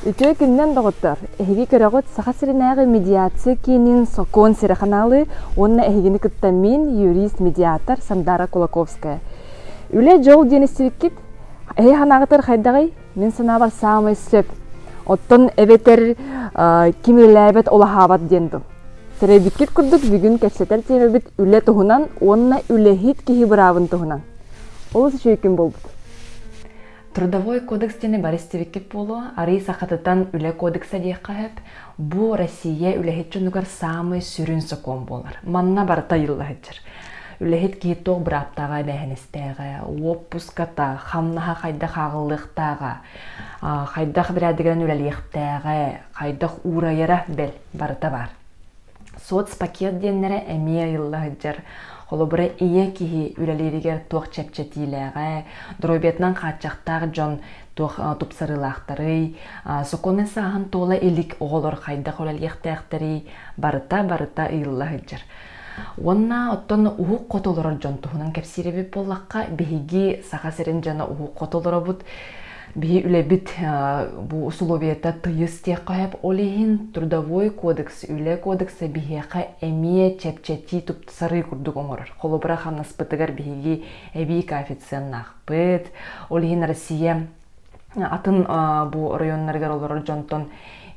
Үтүө күнүнэн, доҕоттор! Эһиги көрөҕүт Саха сиринээҕи медиация киинин Сокуон сирэ ханаалы уонна эһигини кытта мин, юрист-медиатор Сандара Кулаковская. Үлэ дьол диэн истибиккит? Эһи санааҕытыгар хайдаҕый? Мин санаабар саамай сөп. Оттон эбэтэр ким үлэлээбэт ол аһаабат диэн дуу. Сэрэйбиккит курдук бүгүн кэпсэтэр тиэмэбит үлэ туһунан уонна үлэһит киһи быраабын туһунан. Олус үчүгэй күн буолбут. Трудовой кодекс диэни бары истибиккит буолуо. Арыы сахатытан үлэ кодекса диэххэ сөп. Бу Россия үлэһит дьонугар саамай сүрүн сокуон буолар. Манна барыта ыйылла сылдьар. Үлэһит киһи туох бырааптааҕа эбээһинэстээҕэ, уоппуската, хамнаһа хайдах ааҕыллыахтааҕа, хайдах бэрээдэгинэн үлэлиэхтээҕэ, хайдах уурайара бэл барыта баар. Соцпакет диэннэрэ эмиэ ыйылла сылдьар. Холобура, ийэ киһи үлэлииригэр туох чэпчэтиилээҕэ, доруобуйатынан хааччахтаах дьон туох тупсарыылаахтарый, сокуоннай сааһын туола илик оҕолор хайдах үлэлиэхтээхтэрий, барыта-барыта ыйылла сылдьар. Уонна оттон уһук хоту олорор дьон туһунан кэпсиир эбит буоллахха, биһиги Саха сирин дьоно уһук хоту олоробут. Биһи үлэбит бу усулуобуйата тыйыс диэххэ сөп. Ол иһин трудовой кодекс, үлэ кодекса биһиэхэ эмиэ чэпчэтии тупсарыы курдук оҥорор. Холобура, хамнаспытыгар биһиги эбии коэффициеннаахпыт. Ол иһин Россия атын бу оройуоннарыгар олорор дьонтон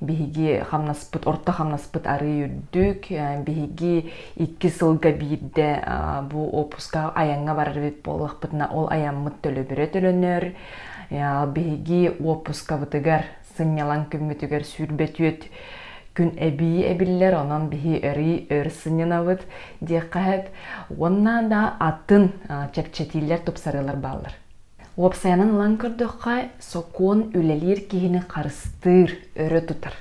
биһиги хамнаспыт, орто хамнаспыт арыы үрдүк. Биһиги 2 сылга биирдэ бу уоппуска айаҥҥа барар эбит буоллахпытына, ол айаммыт төлөбүрэ төлөнөр. Биһиги уоппускабытыгар сынньалаҥ күммүтүгэр 24 күн эбии эбиллэр, онон биһи өрүү өр сынньанабыт диэххэ сөп. Уонна да атын чэпчэтиилэр, тупсарыылар бааллар. Уопсайынан ылан көрдөххө, сокуон үлэлиир киһини харыстыыр, өрө тутар.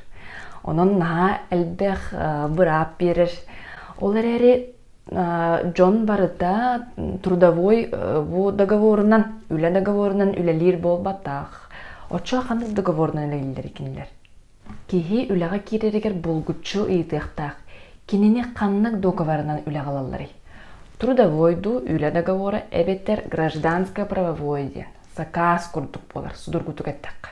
Онон наһаа элбэх быраап биэрэр. Ол эрээри дьон барыта трудовой бу договорунан, үлэ договорунан үлэлиир буолбатах. Оччо ханнык договорунан үлэлииллэр кинилэр? Киһи үлэҕэ киирэригэр булгуччу ыйытыахтаах, кинини ханнык дуогабарынан үлэҕэ ылалларый? Трудовой дуу, үлэ договора эбэтэр гражданско-правовой диэн сакаас курдук буолар, судургутук эттэххэ.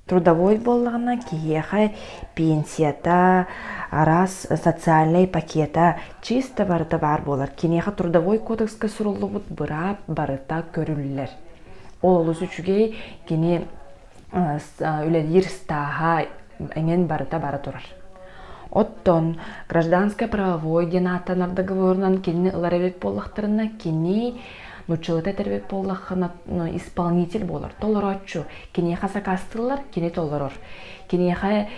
Трудовой буоллаҕына киһиэхэ пенсията, араас социальнай пакета чисто барыта баар буолар. Киниэхэ трудовой кодекска суруллубут быраап барыта көрүллэр. Ол олус үчүгэй, кини үлэлиир ыстааһа эҥин барыта бара турар. Оттон гражданско-правовой диэн ааттанар договорунан кинини ылар эбит буоллахтарына, кини нууччалыыта этэр эбит буоллаххына, исполнитель буолар, толорооччу. Киниэхэ сакаастыыллар, кини толорор. Киниэхэ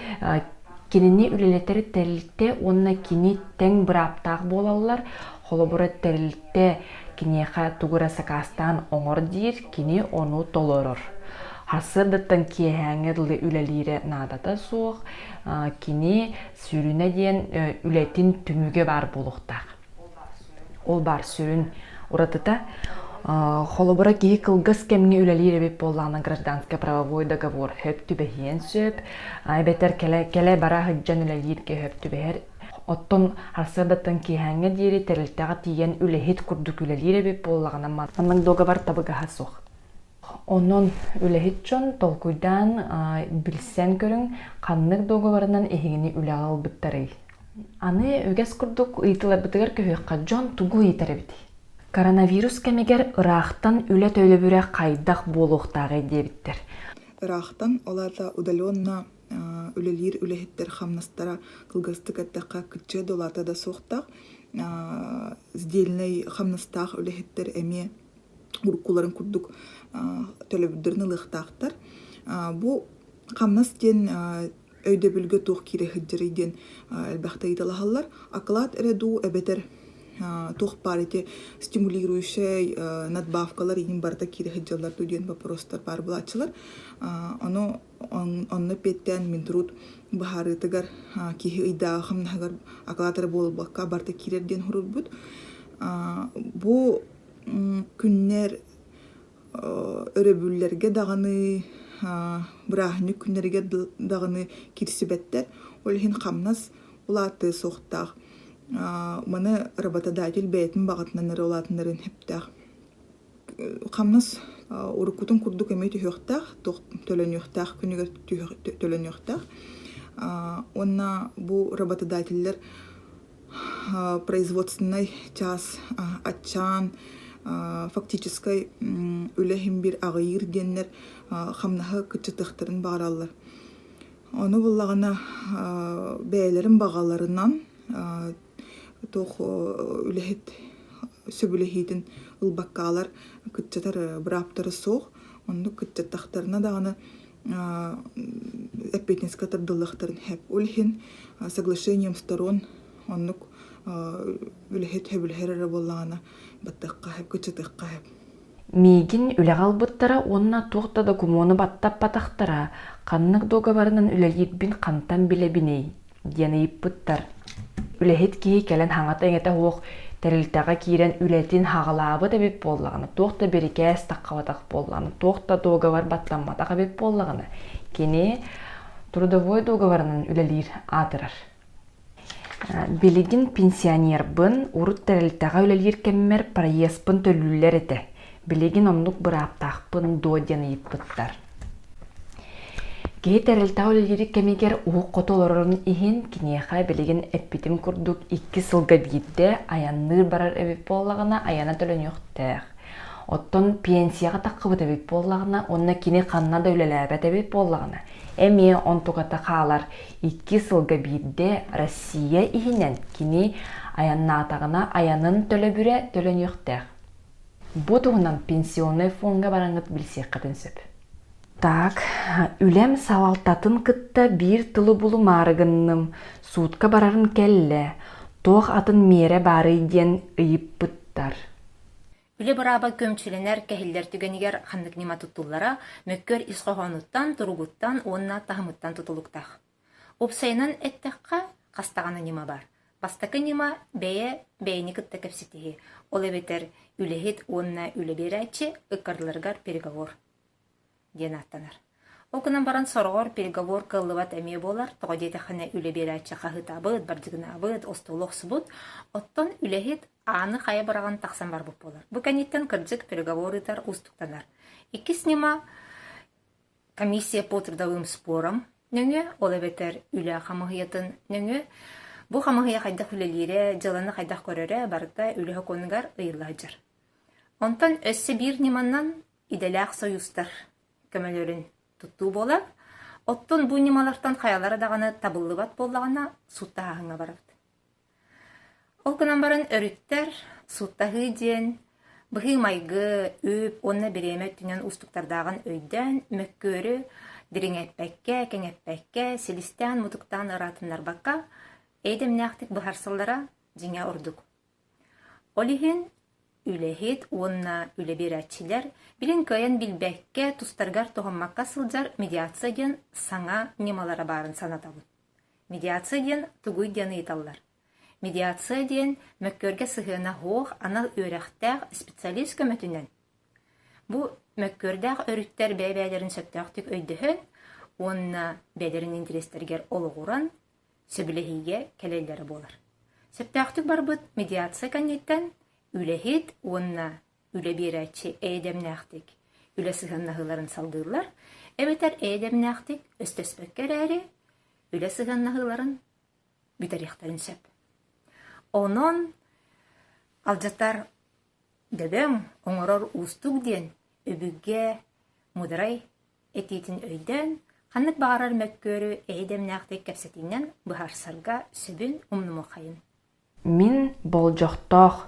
кинини үлэлэтэр тэрилтэ уонна кини тэҥ бырааптаах буолаллар. Холобура, тэрилтэ киниэхэ тугу эрэ сакаастаан оҥор диир, кини ону толорор. Сарсыардаттан киэһээҥҥэ дылы үлэлиирэ наадата суох, кини сүрүнэ диэн үлэтин түмүгэ баар буолуохтаах. Ол баар сүрүн уратыта. Холобура, киһи кылгас кэмҥэ үлэлиир эбит буоллаҕына гражданско-правовой договор сөп түбэһиэн сөп, эбэтэр кэлэ бара сылдьан үлэлииргэ сөп түбэһэр. Оттон сарсыардаттан киэһээҥҥэ диэри тэрилтэҕэ тиийэн үлэһит курдук үлэлиир эбит буоллаҕына, маннык дуогабар табыгаһа суох. Онон үлэһит дьон толкуйдаан билсэн көрүҥ, ханнык дуогабарынан эһигини үлэҕэ ылбыттарый? Аны үгэс курдук ыйытыыларбытыгар көһүөххэ, дьон тугу ыйытар эбитий? Коронавирус кэмигэр ыраахтан үлэ төлөбүрэ хайдах буолуохтааҕый диэбиттэр. Ыраахтан, ол аата удаленно үлэлиир үлэһиттэр хамнастара кылгастык эттэххэ кыччыа да улаата да суохтаах. Сдельнай хамнастаах үлэһиттэр эмиэ уруккуларын курдук төлөбүрдэрин ылыахтаахтар. Бу хамнас диэн өйдөбүлгэ туох киирэ сылдьарый диэн элбэхтэ ыйыталаһаллар. Оклад эрэ дуу эбэтэр туох баар ити стимулирующай надбавкалар иһин барыта киирэ сылдьаллар дуу диэн боппуруостар баар буолааччылар. Ону онно эппиэттээн Минтруд быһаарыытыгар киһи ыйдааҕы хамнаһыгар оклад эрэ буолбакка барыта киирэр диэн суруйбут. Бу күннэр өрөбүллэргэ даҕаны, бырааһынньык күннэригэр даҕаны киирсибэттэр. Ол иһин хамнас улаатыа суохтаах. Маны работодатель бэйэтин баҕатынан эрэ улаатыннарыан сөптөөх. Хамнас Уруккутун курдук эмиэ түһүөхтээх, туох төлөнүөхтээх күнүгэр төлөнүөхтээх. Уонна бу работодателлэр производственнай чаас аччаан фактическай үлэ иһин биир аҕыйыыр диэннэр хамнаһы кыччатыахтарын баҕараллар. Ону буллаҕына бэйэлэрин баҕаларынан туох үлэһит сөбүлэһиитин ылбаккаалар кыччатар бырааптара суох. Оннук кыччаттахтарына даҕаны эппиэтинэскэ тардыллыахтарын сөп. Ол иһин соглашением сторон оннук үлэһит сөбүлэһэр эрэ буоллаҕына баттыахха сөп, кыччатыахха сөп. Миигин үлэҕэ ылбыттара уонна туох да докумуону баттаппатахтара, ханнык дуогабарынан үлэлиирбин хантан билэбиний? диэн ыйыппыттар. Үлэһит киһи кэлэн хаҥата-иҥэтэ суох тэрилтэҕэ киирэн үлэтин хаҕалаабыт эбит буоллаҕына, туох да бирикээс таххабатах буоллаҕына, туох да дуогабар баттамматах эбит буоллаҕына, кини трудовой дуогабарынан үлэлиир аатырар. Билигин пенсионербын, урут тэрилтэҕэ үлэлиир кэммэр проездпын төлүүллэр этэ. Билигин оннук бырааптаахпын дуо диэн ыйыппыттар. Киһи тэрилтэҕэ үлэлиир кэмигэр уһук хоту олорорун иһин киниэхэ билигин эппитим курдук икки сылга биирдэ айанныыр барар эбит буоллаҕына айана төлөнүөхтээх. Оттон пенсияҕа таххыбыт эбит буоллаҕына уонна кини ханна да үлэлээбэт эбит буоллаҕына эмиэ онтуката хаалар икки сылга биирдэ Россия иһинэн кини айаннаатаҕына айанын төлөбүрэ төлөнүөхтээх. Бу туһунан пенсионнай фоҥҥа бараҥҥыт билсиэххитин сөп. Так, үлэм салалтатын кытта биир тылы булумаары гынным, суутка барарым кэллэ, туох атын миэрэ баарый диэн ыйыппыттар. Үлэ бырааба көмүчүлэнэр, кэһиллэр түгэнигэр ханнык ньыма туттуллара мөккүөр ис хоһоонуттан, туругуттан уонна таһымыттан тутулуктаах. Уопсайынан эттэххэ, хас даҕаны ньыма баар. Бастакы ньыма бэйэ бэйэни кытта кэпсэтиһии, ол эбэтэр үлэһит уонна үлэ биэрээччи ыккардыларыгар переговор диэн ааттанар. Ол гынан баран сороҕор переговор кыаллыбат эмиэ буолар, тоҕо диэтэххинэ үлэ биэрээччи хаһыытаабыт, бардьыгынаабыт, остуолу охсубут, оттон үлэһит ааны хайа быраҕан тахсан барбыт буолар. Бу кэнниттэн кырдьык переговор ыытар уустуктанар. Иккис ньыма комиссия по трудовым спорам нөҥүө, ол эбэтэр үлэ хамыыһыйатын нөҥүө бу хамыыһыйа хайдах үлэлиирэ, дьыаланы хайдах көрөрө барыта үлэ сокуонугар ыйылла сылдьар. Онтон өссө биир ньыманан идэлээх сойуустар көмөлөрүн туттуу буолар. Оттон бу ньымалартан хайалара даҕаны табыллыбат буоллаҕына, сууттаһааһыҥҥа барабыт. Ол гынан баран өрүттэр сууттаһыы диэн быһыы-майгы, үп уонна бириэмэ өттүнэн уустуктардааҕын өйдөөн, мөккүөрү дириҥэппэккэ, кэҥэппэккэ, силистээн-мутуктаан ыраатыннарбакка, эйэ-дэмнээхтик быһаарсаллара дьиҥэ ордук. Ол иһин үлэһит уонна үлэ биэрээччилэр билин кыайан билбэккэ, тустарыгар туһаммакка сылдьар медиация диэн саҥа ньымалара баарын санатабын. Медиация диэн тугуй диэн ыйыталлар. Медиация диэн мөккүөргэ сыһыана суох анал үөрэхтээх специалист көмөтүнэн бу мөккүөрдээх өрүттэр бэйэ-бэйэлэрин сөптөөхтүк өйдөһөн уонна бэйэлэрин интэриэстэригэр олоҕуран сөбүлэһиигэ кэлэллэрэ буолар. Сөптөөхтүк барбыт медиация кэнниттэн үлэһит уонна үлэ биэрээччи эйэ-дэмнээхтик үлэ сыһыаннаһыыларын салгыыллар эбэтэр эйэ-дэмнээхтик өстөспөккө эрээри үлэ сыһыаннаһыыларын бүтэриэхтэрин сөп. Онон алдьатар дөбөҥ, оҥорор уустук диэн өбүгэ муударай этиитин өйдөөн, ханнык баҕарар мөккүөрү эйэ-дэмнээхтик кэпсэтиинэн быһаарсарга сөбүн умнумуоххайын. Мин болдьохтоох,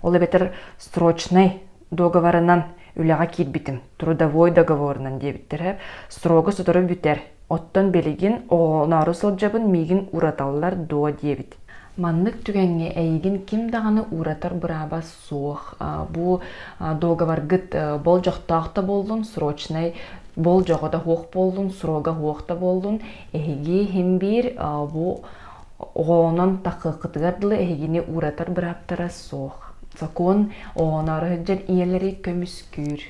ол эбэтэр срочнай дуогабарынан үлэҕэ киирбитим, трудовой договорынан диэбиттэрэ. Срога сотору бүтэр, оттон билигин оҕолоноору сылдьабын миигин ураталлар дуо диэбит. Маннык түгэҥҥэ эйигин ким даҕаны ууратар бырааба суох. Бу дуогабаргыт болдьохтоох да буоллун, срочнай болдьоҕо да суох буоллун, срога суох да буоллун, эһиги иһин биир бу Оҕонон таххыаххытыгар дылы эһигини ууратар бырааптара суох. Сокуон оҕоноору сылдьар ийэлэри көмүскүүр.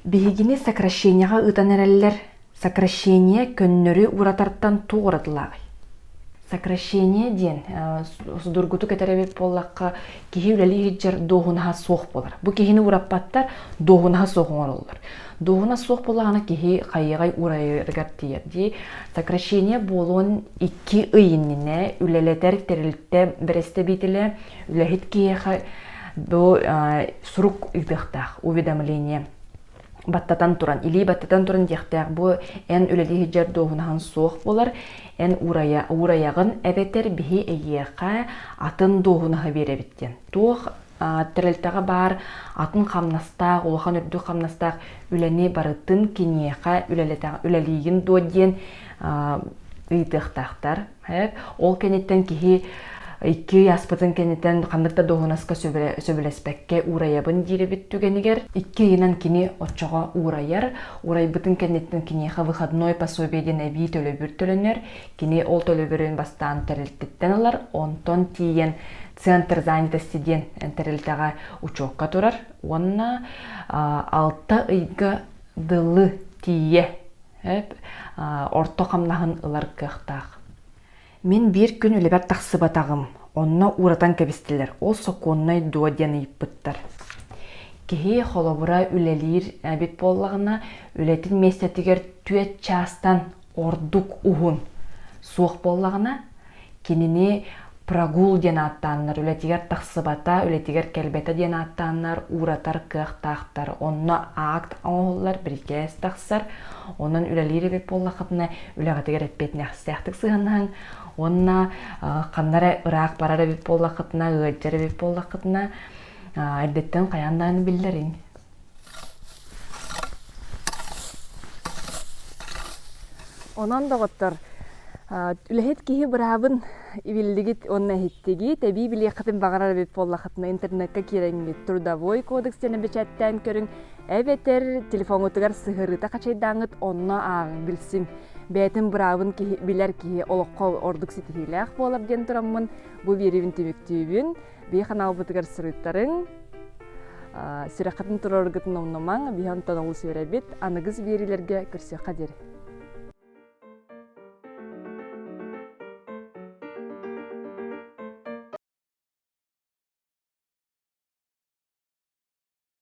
Биһигини сокращениеҕа ыытан эрэллэр. Сокращение көннөрү ууратартан туох уратылааҕый? Сокращение диэн судургутук этэр эбит буоллахха, киһи үлэлии сылдьар дуоһунаһа суох буолар. Бу киһини уураппаттар, дуоһунаһа суох оҥороллор. Дуоһунас суох буоллаҕына киһи хайыаҕай уурайарыгар тиийэр дии. Сокращение буолуон икки ый иннинэ үлэлэтэр тэрилтэ бэрэстэбиитэлэ үлэһит киһиэхэ бу сурук ыытыахтаах, уведомление баттатан туран, илии баттатан туран диэхтээх бу эн үлэлии сылдьар дуоһунаһын суох буолар, эн уурайа, уурайаҕын эбэтэр биһи эйиэхэ атын дуоһунаһы биэрэбит диэн. Туох тэрилтэҕэ баар атын хамнастаах, улахан үрдүк хамнастаах үлэни барытын киниэхэ үлэлиигин дуо диэн ыйытыахтаахтар. Ол кэнниттэн киһи икки ый ааспытын кэнниттэн ханнык да дуоһунаска сөбүлэспэккэ уурайабын диир эбит түгэнигэр икки ыйынан кини оччоҕо уурайар. Уурайбытын кэнниттэн киниэхэ выходной пособие диэн эбии төлөбүр төлөнөр. Кини ол төлөбүрүн бастаан тэрилтэттэн ылар, онтон тиийэн Центр занятости диэн тэрилтэҕэ учуокка турар уонна алта ыйга дылы тиийэ орто хамнаһын ылар кыахтаах. Мин биир күн үлэбэр тахсыбатаҕым, онно ууратан кэбистилэр, ол сокуоннай дуо диэн ыйыппыттар. Киһи холобура үлэлиир эбит буоллаҕына, үлэтин миэстэтигэр түөрт чаастан ордук уһун суох буоллаҕына, Кинини прогул диэн ааттааннар, үлэтигэр тахсыбата, үлэтигэр кэлбэтэ диэн ааттааннар ууратар кыахтаахтар. Онно акт оҥоһуллар, бирикээс тахсар. Онон үлэлиир эбит буоллаххытына, үлэҕитигэр эппиэтинэстээхтик сыһыаннаһыҥ. Уонна ханна эрэ ыраах барар эбит буоллаххытына, ыалдьар эбит буоллаххытына, эрдэттэн хайаан даҕаны биллэриҥ. Онон, доҕоттор, үлэһит киһи быраабын ибиллигит уонна иһиттигит, эбии билиэххитин баҕарар эбит буоллаххытына интернеккэ киирэҥҥит трудовой кодекс диэн бэчээттээн көрүҥ, эбэтэр телефоҥҥутугар сыһыарыыта хачайдааҥҥыт онно ааҕыҥ, билсиҥ. Бэйэтин быраабын киһи билэр киһи олоххо ордук ситиһиилээх буолар диэн тураммын бу биэриибин түмүктүүбүн. Биһи ханаалбытыгар суруйтарыҥ, сүрэххитин тураргытын умнумаҥ, биһи онтон олус үөрэбит. Аныгыс биэриилэргэ көрсүөххэ диэри.